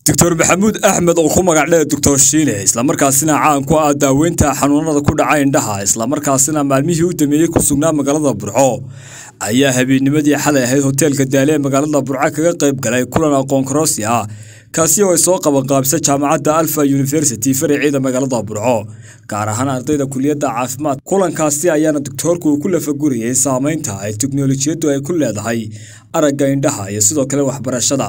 Doctor Maxamuud Axmed oo ku magac dheer Doctor Shiine, islamarkaasina caan ku ah daaweynta xanuunada ku dhaca indhaha, islamarkaasina maalmihii u dambeeyey ku sugnaa magaalada Burco, ayaa habeennimadii xalay ahayd hoteelka Daale ee magaalada Burco kaga qayb galay kulan aqoon kororsi ah, kaasi oo ay soo qabanqaabisay jaamacadda Alpha University faraceeda magaalada Burco, gaar ahaan ardayda kuliyadda caafimaad. Kulankaasi ayaana doctoorku uu ku lafaguriyey saameynta ay tiknoolajiyaddu ay ku leedahay aragga indhaha iyo sidoo kale waxbarashada,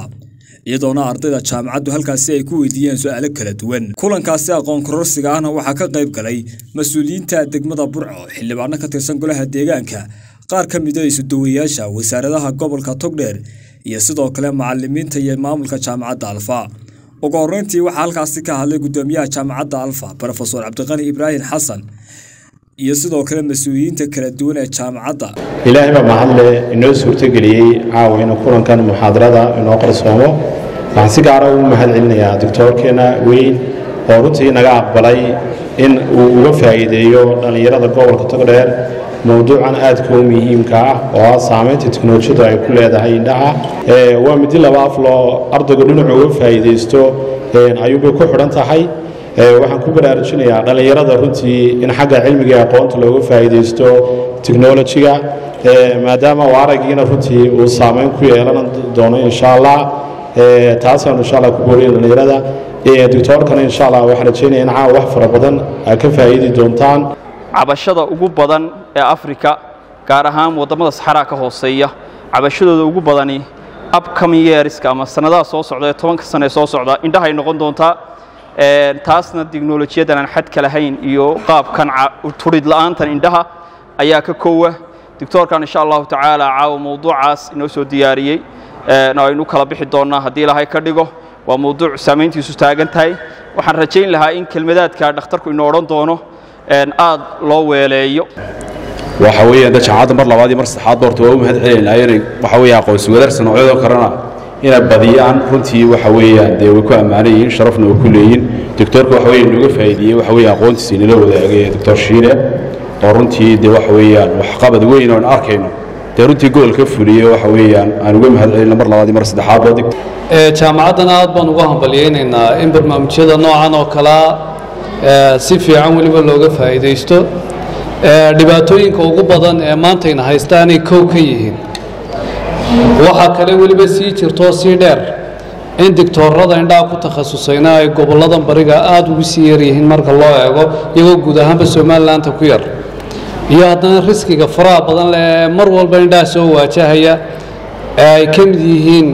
iyadoona ardayda jaamacaddu halkaasi ay ku weydiiyeen su-aalo kala duwan. Kulankaasi aqoon kororsiga ahna waxaa ka qayb galay mas-uuliyiinta degmada Burco, xildhibaano ka tirsan golaha deegaanka, qaar ka mid a isuduwayaasha wasaaradaha gobolka Togdheer iyo sidoo kale macalimiinta iyo maamulka jaamacadda Alfa. Ugu horreyntii waxaa halkaasi ka hadlay guddoomiyaha jaamacadda Alfa, Brofesor Cabdiqani Ibraahim Xasan, iyo sidoo kale mas-uuliyiinta kala duwan ee jaamacadda. Ilaahay baa mahadle inoo suurtogeliyey caawa inuu kulankan muxaadarada inoo qarsoomo. Waxaan si gaara ugu mahad celinayaa doctoorkeena weyn oo runtii naga aqbalay in uu uga faa'iideeyo dhallinyarada gobolka Togdheer mowduucan aadka u muhiimka ah oo ah saamaynta teknolojiyadu ay ku leedahay indhaha. Waa midi laba af loo ardaygu dhinacu uga faa'iidaysto ayuubay ku xidhan tahay. Waxaan ku baraarujinayaa dhallinyarada runtii in xagga cilmiga iyo aqoonta looga faa'iidaysto technolojiga, maadaama uu araggiina runtii uu saamayn ku yeelan doono insha Allah. Taasaanu insha Allah ku booriya dhallinyarada. Doctoorkana insha Allah waxaan rajeynaya in caawa wax fara badan aad ka faa'iidi doontaan. Cabashada ugu badan ee Afrika, gaar ahaan waddamada saxaraa ka hooseeya, cabashadooda ugu badani upcoming yearska ama sanadaha soo socda ee 10-ka sano ee soo socda indhahay noqon doontaa. Taasna tiknolojiyadan aan xadka lahayn iyo qaabkan turid la'aantan indhaha ayaa ka koowa. Doctoorkan insha Allahu tacaala caawa mowduucaas inoo soo diyaariyey aynu kala bixi doonnaa haddii Ilaahay ka dhigo. Waa mowduuc saamayntiisu taagan tahay. Waxaan rajayn lahaa in kelmadaadka dhakhtarku inoo odhan doono aad loo weeleeyo. Waxa weeyaan dad jaamacadda mar labaad iyo mar saddexaad doorta waa u mahad celinaynaa inay waxa weeye aqoonsi wadaarsi noocyadoo kalena inay badiyaan. Runtii waxa weeyaan dee way ku ammaanan yihiin, sharafna way ku leeyihiin. Doctoorka waxa weeye nooga faa'iideeyey waxa weeye aqoontiisa inala wadaagay Doctor Shiine, oo runtii dee waxa weeyaan waxqabad weyn oo aan arkayno dee runtii gool ka fuliyey, waxa weeyaan aan uga mahad celino mar labaad iyo mar saddexaad. Jaamacaddan aad baan uga hambalyaynaynaa in barnaamijyada noocan oo kalea si fiican weliba looga faa'iidaysto. Dhibaatooyinka ugu badan ee maantayna haystaanay kow ka yihiin. Waxaa kale weliba sii jirtoo sii dheer in digtoorada indhaha ku takhasusayna ay gobolladan bariga aada ugu sii yaryihiin marka loo eego iyagoo guud ahaanba Somalilandta ku yar, iyo haddana riskiga faraha badan leh ee mar walba indhaha soo waajahaya ee ay ka mid yihiin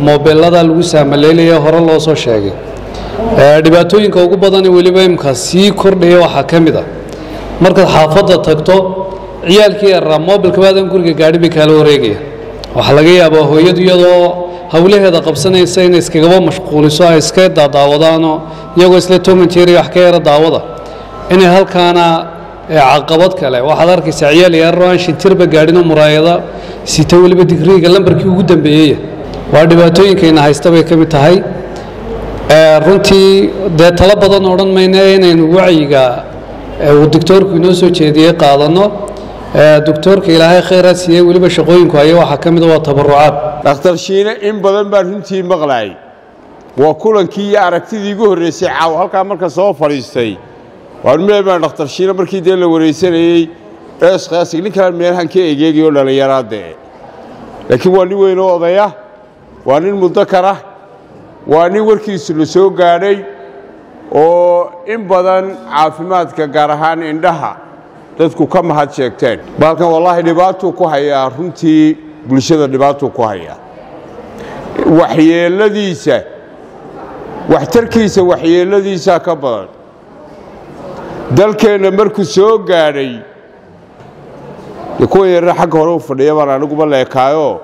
moobelada lagu saamaleylaya hore loo soo sheegay. Dhibaatooyinka ugu badan weliba imka sii kordhaya waxaa ka mid ah markaad xaafadda tagto, ciyaalkii yaraa moobilka baadan guriga gaadhi bay kaala wareegaya. Waxaa laga yaabaa hooyadu iyadoo hawlaheeda qabsanaysa inay iskagaba mashquuliso, ay iska daadaawadaanoo iyagoo isla toman jeeriya wax ka yara daawada inay halkaana caqabad kale. Waxaad arkaysaa ciyaal yararoo aan shintirba gaadhinoo muraayada sita, weliba digriiga lambarkii ugu dambeeyey. Waa dhibaatooyinkayna haysta bay ka mid tahay runtii. Dee talo badan odhan mayna inaynu wacyiga uu doctoorku inoo soo jeediyey qaadanno. Doctoorka Ilaahay khayraad siiyey, weliba shaqooyinku haya waxaa ka mid a waa tabarucaad. Dhakhtar Shiine in badan baan runtii maqlaay. Waa kulankii iyo aragtidii igu horraysay caawa halkaa marka soo fadhiistay. Waan meel baan dhakhtar Shiine markii dee la waraysanayey eesqaasig ninkaan meelahan ka egeegay oo dhallinyaraadee, laakiin waa nin weyn oo odaya, waa nin mudakar ah, waa nin warkiisu la soo gaadhay oo in badan caafimaadka, gaar ahaan indhaha, dadku ka mahad sheegteen. Baalkan wallaahi dhibaatuu ku hayaa runtii bulshada, dhibaatuu ku hayaa. Waxyeelladiisa waxtarkiisa waxyeelladiisaa ka badan. Dalkeenna markuu soo gaadhay dee kuwa yarna xagga hore u fadhiya baan aniguba leekaayo,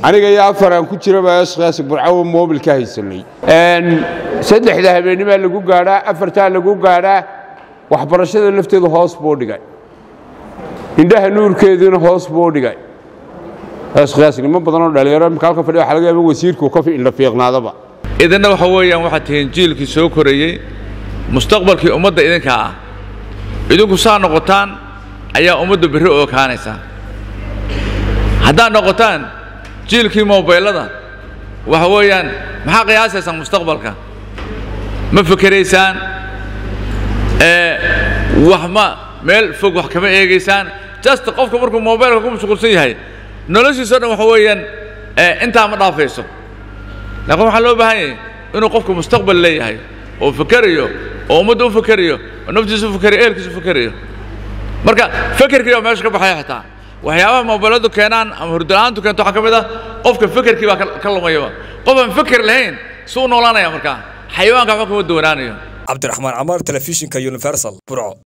aniga iyo afar aan ku jiraba esqaasi Burcawa moobil ka haysanay. 3-da habeennimaa lagu gaadhaa, 4-taa lagu gaadhaa. Waxbarashada lafteedu hoos buu dhigay, indhaha nuurkeeduna hoos buu dhigay. Esqaasi niman badan oo dhalinyaro imika halka fadhiya waxa laga yaaba wasiirku ka indha fiiqnaadaba. Idinna waxa weeyaan waxaad tihiin jiilkii soo korayey, mustaqbalkii ummadda idinka ah. Idinku saa noqotaan ayaa ummaddu berri okaanaysaa. Haddaad noqotaan jiilkii mobaylada Waxa weeyaan, maxaa qiyaasaysaan mustaqbalka? Ma fikeraysaan? Wax ma meel fog wax kama eegaysaan? Just qofka markuu mobilka ku mashquulsan yahay, noloshiisa o dhan waxa weeyaan intaa ma dhaafayso. Laakiin waxaa loo baahan yahay inuu qofku mustaqbal leeyahay oo fikerayo, oo ummadda u fikerayo, oo naftiisa u fikerayo, ehelkiisa u fikerayo. Marka fekerkii baa meesha ka baxaya. Xitaa waxyaabaha mobiladu keenaan ama hurdala'aantu keento waxaa ka mid ah qofka fekerkii baa ka lumayaba. Qof aan feker lahayn si u noolaanaya? Markaa xayawaanka waxba kama duwanaanayo. Cabdiraxmaan Camaar, telefishinka Universal, Burco.